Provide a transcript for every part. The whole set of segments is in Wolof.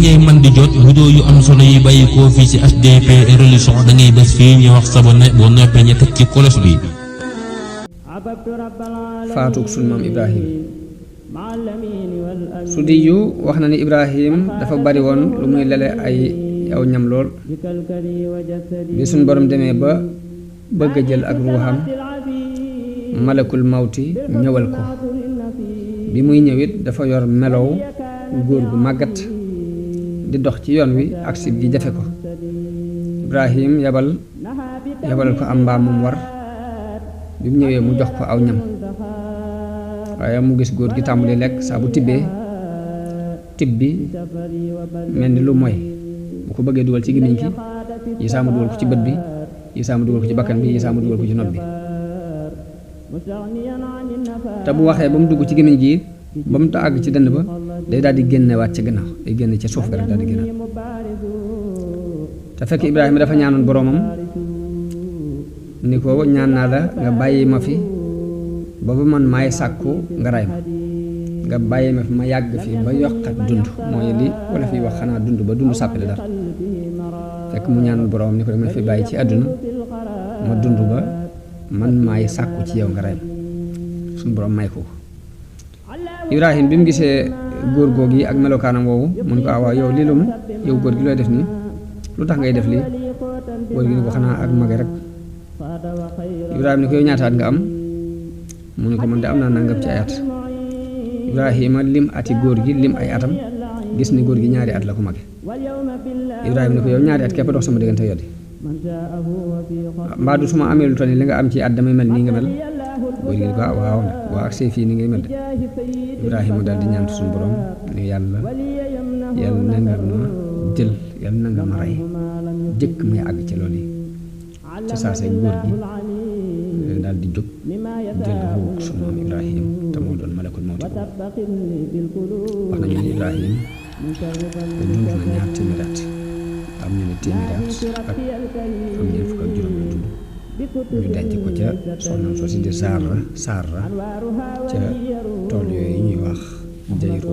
ngay man di jot vidéo yu am solo yi bàyyi koo fii ci HDP religion da ngay bés fii ñu wax sabone boo noppee ñu teg ci kolos bi. faatug sunu maam Ibrahim. Sudiyu wax na ni Ibrahim dafa bari woon lu muy lele ay aw ñam lool bi suñ borom demee ba bëgg a jël ak ruuxam malakul mawti ñëwal ko bi muy ñëwit dafa yor melow góor gu màggat di dox ci yoon wi agsi gi jafe ko Ibrahim yabal ko am mbaam mu war bi mu ñëwee mu jox ko aw ñam waaye mu gis góor gi tàmbali lekk saa bu tibbee tib bi mel ni lu moy bu ko bëggee dugal ci gémmiñ gi yi saa mu dugal ko ci bët bi yi saa mu dugal ko ci bakkan bi yi saa mu dugal ko ci nopp bi te bu waxee ba mu dugg ci gémmiñ gi ba mu ta àgg ci dënd ba day daal di génnewaat ci gannaaw day génne ca suuf ga rek daal di génnaat te fekk Ibrahima dafa ñaanoon boroomam ni ko ñaan naa la nga bàyyi ma fi ba man maay sàkku nga ray ma nga bàyyi ma fi ma yàgg fi ba yokk ak dund mooy li wala fi wax xanaa dund ba dund sàppale dara fekk mu ñaanoon boroomam ni ko dama fi bàyyi ci àdduna ma dund ba man maay sàkku ci yow nga ray ma suñu boroom may ko Ibrahim bi mu gisee góor googu yi ak melokaanam woowu mu ne ko waaw yow lii lu mu yow góor gi looy def nii lu tax ngay def lii góor gi ni ko xanaa ak mage rek Ibrahima ni ko yow ñaataat nga am mu ne ko man de am naa nangam ci ay at Ibrahima lim ati góor gi lim ay atam gis ni góor gi ñaari at la ko mage Ibrahima ni ko yow ñaari at képp dox sama diggante yoddi mbaa du su ma amee lu toll nii li nga am ci at damay mel nii nga mel góor gi ni ko waaw nag waa ak see fii ni ngay mel de Ibrahima daal di ñaan suñu borom ni yàlla na nga ma jël yàlla na nga ma rey jëkk may àgg ci loolu yi ci saa see góor gi daal di jóg jël ruug sunu maam Ibrahim te moo doon malakul mawti wax nañu ne Ibrahim dund na ñaar téeméeri at am ñu ne téeméeri at ak am ñeent fukk ak juróom dund ñu denc ko ca soxnaam soo si di Saara ca tool yooyu ñuy wax Jayru.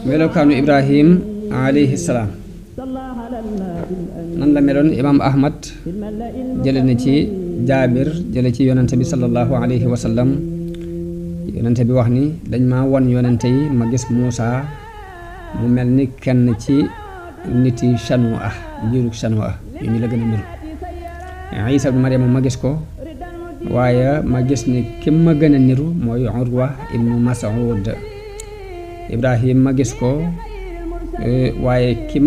melokaanu Ibrahim alayhi salaam nan la meloon imaam Ahmad jële na ci Jaabir jële ci yonente bi sallallahu alayhi wa sallam yonente bi wax ni dañ ma won yonente yi ma gis Muusa mu mel ni kenn ci niti Chanua njiirug Chanua yu ñu la gën a niru Isa bi Mariama ma gis ko waaye ma gis ni kim ma gën a niru mooy Urwa ibnu Mas'ud Ibrahim ma gis ko waaye ki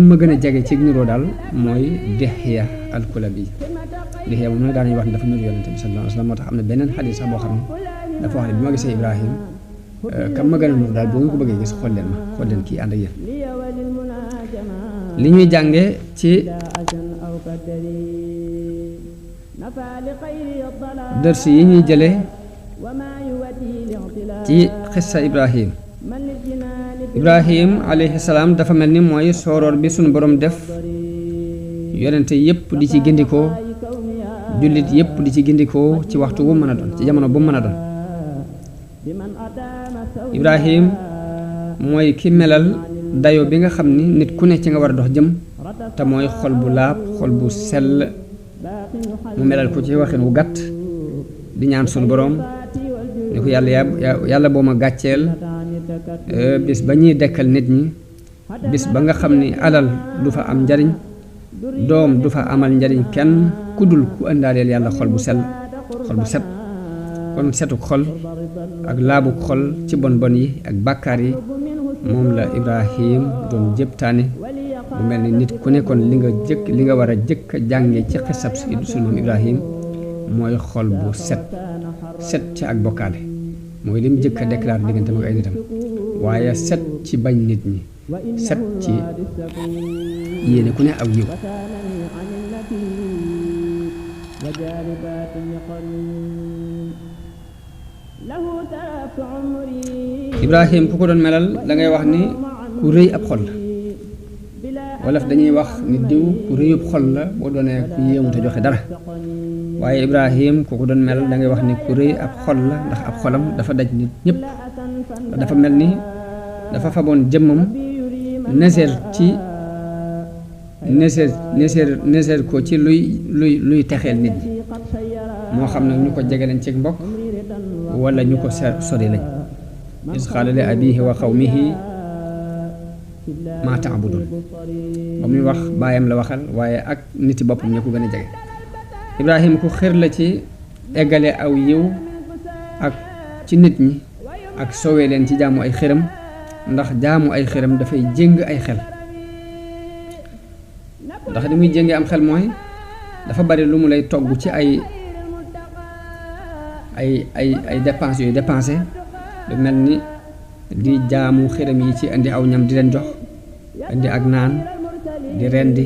ma gën a jege ci niroo daal mooy Dihya al-Kulabi Dihya moom nag daanañu wax ne dafa niru yonente bi sallallahu alayhi wa sallam moo tax am na beneen xadiis sax boo xam ne dafa wax ne bi ma gisee Ibrahim kam ma gën a niru daal boo nga ko bëggee gis xool leen kii ànd ak yéen li ñuy jànge ci dërs yi ñuy jële ci xissa Ibrahim alayhi salaam dafa mel ni mooy sooroor bi suñu borom def yonente yépp di ci gindikoo jullit yépp di ci gindikoo ci waxtu bu mën a doon ci jamono bu mën a doon Ibrahim mooy ki melal dayo bi nga xam ni nit ku ne ci nga war a dox jëm te mooy xol bu laab xol bu sell mu melal ko ci waxin wu gàtt di ñaan suñu borom ni ko yàlla boo ma gàcceel bis ba ñuy dekkal nit ñi bis ba nga xam ni alal du fa am njariñ doom du fa amal njariñ kenn ku dul ku ëndaaleel yàlla xol bu sell xol bu set kon setuk xol ak laabuk xol ci bon bon yi ak bàkkaar yi moom la Ibrahim doon jëptaane mu mel ni nit ku nekkoon li nga war a jëkk a jànge ci xisab sunu maam Ibrahim mooy xol bu set ci ak bokkaale mooy lim jëkk a déclaré diggante ak ay nitam waaye set ci bañ nit ñi set ci yéene ku ne aw yiw Ibrahim ku ko doon melal da ngay wax ni ku rëy ab xol la wolof dañuy wax ni diw ku rëyub xol la boo doonee ku yéemu te joxe dara waaye Ibrahim ku ko doon melal da ngay wax ni ku rëy ab xol la ndax ab xolam dafa daj nit ñëpp dafa mel ni dafa faboon jëmmam neseer ci neseer ko ci luy texeel nit ñi moo xam nag ñu ko jege leen ci mbokk wala ñu ko sori lañ is qaala li abiihi wa qawmihi maa taabudun ba muy wax baayam la waxal waaye ak niti boppam ña ko gën a jege Ibrahim ku xër la ci eggale aw yiw ak ci nit ñi ak soowee leen ci jaamu ay xëram ndax jaamu ay xëram dafay jéng ay xel ndax li muy jéngee am xel mooy dafa bari lu mu lay togg ci ay dépenses yooyu dépensé lu mel ni di jaamu xëram yi ci indi aw ñam di leen jox indi ak naan di rendi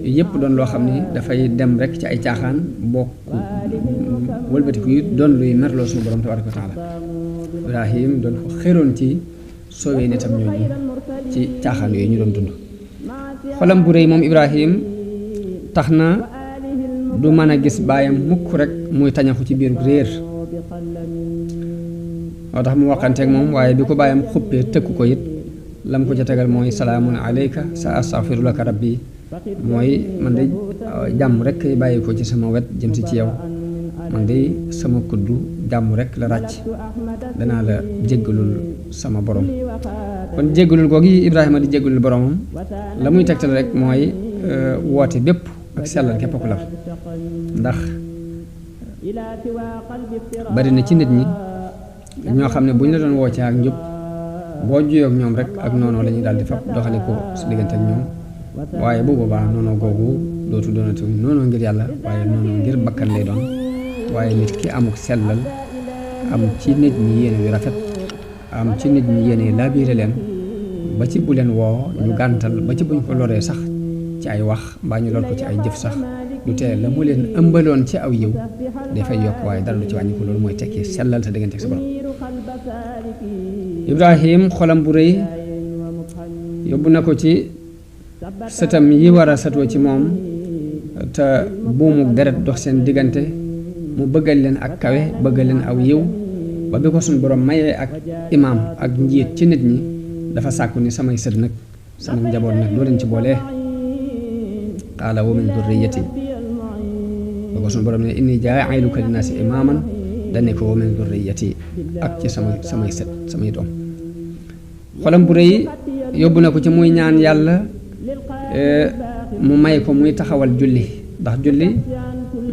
yooyu yëpp doon loo xam ni dafay dem rek ci ay caaxaan bokk wëlbatiku yi doon luy merloo suñu borom tabaraka wa taala Ibrahim doon ko xëroon ci soowee nitam ñooñu ci caaxaan yooyu ñu doon dund xolam bu rëy moom Ibrahim tax na du mën a gis baayam mukk rek muy tañaxu ci biiru réer moo tax mu waxanteeg moom waaye bi ko baayam xuppee tëkku ko it lam ko ca tegal mooy salaamun alayka sa astaghfiru laka rabbi mooy man de jàmm rek kay bàyyi ko ci sama wet jëm si ci yow man de sama kuddu jàmm rek la ràcc danaa la jéggalul sama borom kon jéggalul googu Ibrahima di jéggalul boromam la muy tegtal rek mooy woote bépp ak sellal képp ku la ndax bari na ci nit ñi ñoo xam ne bu ñu la doon woo ci ak njub boo juyoo ak ñoom rek ak noonu la ñuy daal di fab doxale ko su diggante ak ñoom waaye bu boobaa noonu googu dootu doonati noonu ngir yàlla waaye noonu ngir bakkan lay doon waaye nit ki amuk sellal am ci nit ñi yéene yu rafet am ci nit ñi yéene laabiire leen ba ci bu leen woo ñu gàntal ba ci buñ ko loree sax ci ay wax mbaa ñu lor ko ci ay jëf sax du tee la mu leen ëmbaloon ci aw yiw dafay yokk waaye dara du ci wàññi ko loolu mooy tekki sellal sa diggante ak sa borom Ibrahim xolam bu rëy yóbbu na ko ci sëtam yi war a satoo ci moom te buumu deret dox seen diggante mu bëggal leen ak kawe bëggal leen aw yiw ba bi ko suñ borom mayee ak imaam ak njiit ci nit ñi dafa sàkku ni samay sët nag sama njaboot nag doo leen ci boolee qaala wa min durriyati ba ko suñ borom ne inni jaa'iluka linnaasi imaaman dane ko wa min durriyati ak ci samay sët samay doom xolam bu rëy yóbbu na ko ci muy ñaan yàlla mu may ko muy taxawal julli ndax julli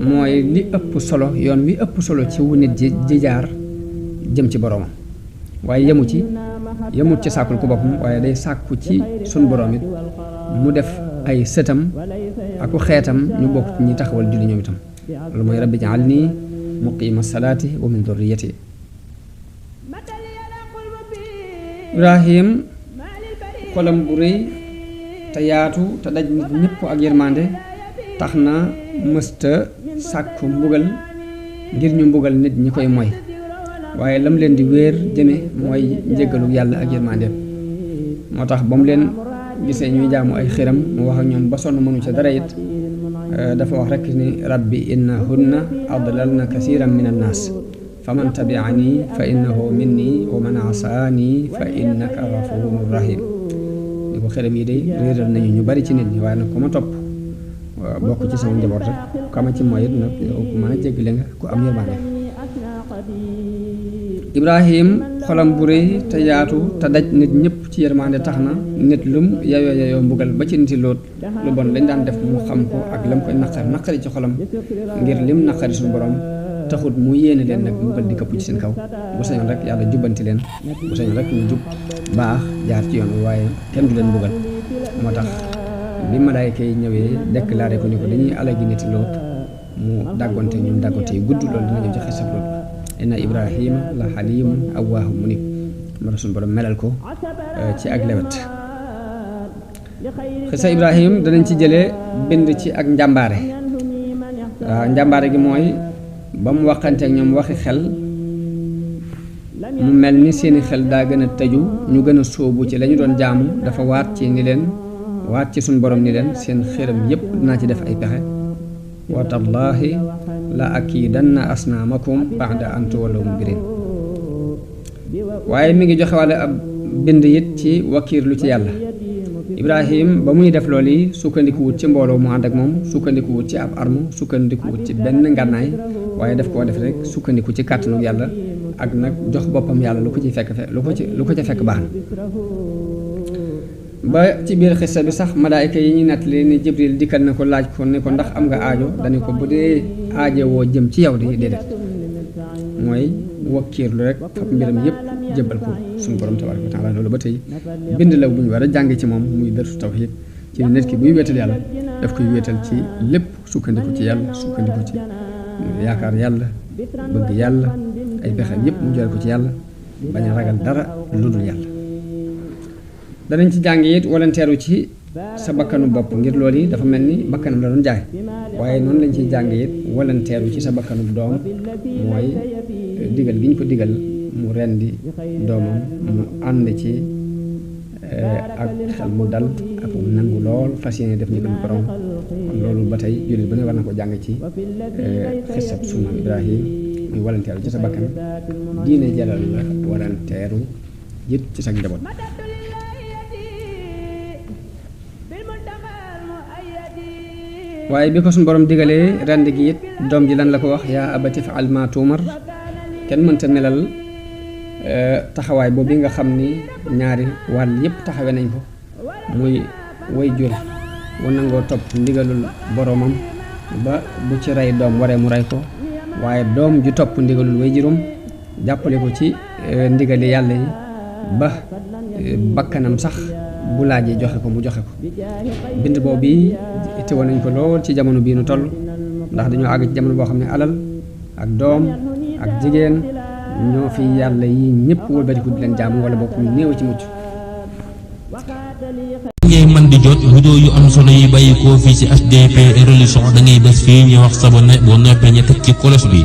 mooy li ëpp solo yoon wi ëpp solo ci wu nit ji jaar jëm ci boroomam waaye yemut ci sàkkul ko boppam waaye day sàkku ci sun boroom it mu def ay sëtam aku xeetam ñu bokk ci ñi taxawal julli ñoom itam loolu mooy rabbi ja'alni muqiima salaati wa min durriyati Ibrahim xolam bu rëy te yaatu te daj nit ñëpp ak yërmande tax na mësta sàkku mbugal ngir ñu mbugal nit ñi koy moy waaye lam leen di wéer jëme mooy njéggalu yàlla ak yërmandeem moo tax ba mu leen gisee ñuy jaamu ay xiram mu wax ak ñoom ba sonn mënu ca dara it dafa wax rekk ni rabbi innahunna adlalna kasiran min annaas fa man tabi'ani fa innahu minni wa man asaani fa innaka ghafurun rahim ni ko xiram yi day réeral nañu ñu bari ci nit ñi waaye nag ku ma topp bokk ci sama njaboot rek kama ci mooy it nag yow ku mën a jéggale nga ku am yërmande Ibrahim xolam bu rëy te yaatu te daj nit ñëpp ci yërmande tax na nit lum yayoo mbugal ba ci niti loot lu bon lañ daan def mu xam ko ak lam koy naqari ci xolam ngir lim naqari suñu borom taxut mu yéene leen nag mbugal di këpp ci seen kaw bu sañoon rek yàlla jubbanti leen bu sañoon rek ñu jub baax jaar ci yoon wi waaye kenn du leen mbugal moo tax bi malaayka yi ñëwee déclaré ko ni ko dañuy alagi niti loot mu dàggonte ñun dàggonte yi gudd loolu dina ñëw ci xisab loot inna Ibrahima la xalimun awwaahu munib moo tax suñu borom melal ko ci ak lewet xisa Ibrahim danañ ci jëlee bind ci ak njàmbaare waaw njàmbaare gi mooy ba mu waxanteek ñoom waxi xel mu mel ni seeni xel daa gën a tëju ñu gën a sóobu ci la ñu doon jaamu dafa waat ci suñu borom ni leen seen xëram yépp dinaa ci def ay pexe wa tallaahi la akiidanna asnaamakum ba'da an tuwallu mudbirin waaye mi ngi joxe wàlle ab bind it ci wakiirlu ci yàlla. Ibrahim ba muy def loolu yi sukkandikuwut ci mbooloo mu ànd ak moom sukkandikuwut ci ab arme sukkandikuwut ci benn ngànnaay waaye def koo def rek sukkandiku ci kàttanu yàlla ak nag jox boppam yàlla lu ko ci fekk lu ko ca fekk baax na. ba ci biir xissa bi sax malaayka yi ñuy nettali ni Jibril dikkal na ko laaj ko ne ko ndax am nga aajo dañu ko bu dee aajo woo jëm ci yow di déedéet mooy wakkiirlu rek fab mbiram yépp jébbal ko suñu borom tabaaraka wa taala loolu ba tey bind la bu ñu war a jànge ci moom muy dërsu tawhiid ci nit ki buy wéetal yàlla daf koy wéetal ci lépp sukkandiku ci yàlla sukkandiku ci yaakaar yàlla bëgg yàlla ay pexeem yépp mu jël ko ci yàlla bañ a ragal dara lu dul yàlla. danañ ci jàng it walanteeru ci sa bakkanu bopp ngir loolu yi dafa mel ni bakkanam la doon jaay waaye noonu lañ ciy jàng it walanteeru ci sa bakkanu doom mooy digal gi ñu ko digal mu rendi doomam mu ànd ci ak xel mu dal ak mu nangu lool fas yéene def ndigal borom kon loolu ba tey jullit bu ne war na ko jàng ci xisab sunu Ibrahim muy walanteeru ci sa bakkan diine jalal la walanteeru it ci sa njaboot. waaye bi ko suñu borom digalee rend gi it doom ji lan la ko wax yaa abati fa'al maa tu'mar kenn mënta melal taxawaay boobu nga xam ni ñaari wàll yépp taxawe nañ ko muy way jur wu nangoo topp ndigalul boromam ba bu ci rey doom waree mu rey ko waaye doom ju topp ndigalul way juróom jàppale ko ci ndigali yàlla yi ba bakkanam sax bu laajee joxe ko mu joxe ko bind boobu bi itteewoon nañ ko lool ci jamono bii nu toll ndax dañoo àgg ci jamono boo xam ne alal ak doom ak jigéen ñoo fi yàlla yi ñëpp wëlbatiku di leen jaamu wala bokk ñu néew ci mucc. ngay man di jot vidéo yu am solo yi bàyyi koo fii ci HDP religion da ngay bés fii ñu wax sabonné boo noppee ñu teg ci cloche bi